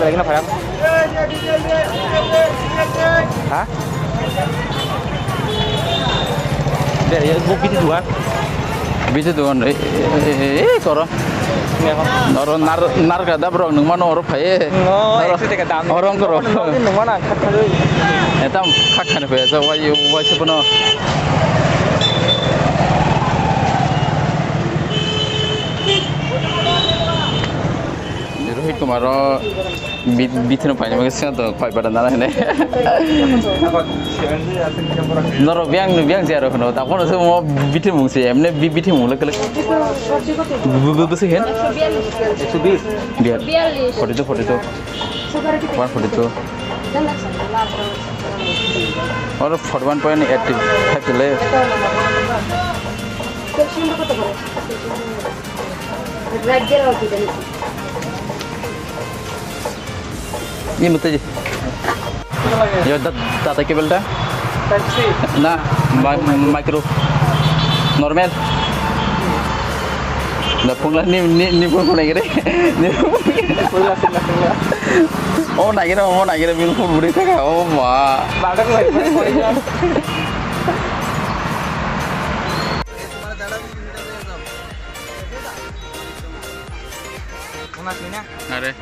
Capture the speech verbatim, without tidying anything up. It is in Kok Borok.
Lagi na parang. Ha? Ber ya, bu bitu dua. Bitu dua, eh, eh, eh, eh, koro. Oro nar, nar kada bro, nung mano oro phaye. No, Oro, ekso taka dam. Oro koro. Nung mano ang khat khat. Etam khat khat phaye, so wai, wai se bono. Kumaro bithino paina mungsa to pai pada nana hene. Noro biang nu biang jaro no ta kono se mo bithi mungsi emne bithi mung lekle. Bu bu bu se hen. Biar. Forty two, forty two. One forty two. Or forty one point eight five le. Ini betul je. Yo, dat-, data cable ta? Type C. Na, ma-, micro. Normal. Na, phungla ni, ni, ni phung phung nai gere. Ni phung. Phungla, phungla, phungla. Oh, nai gere, oh, nai gere, bil phung budi thaka. Oh, ma. Badak lai, lai, lai. Are.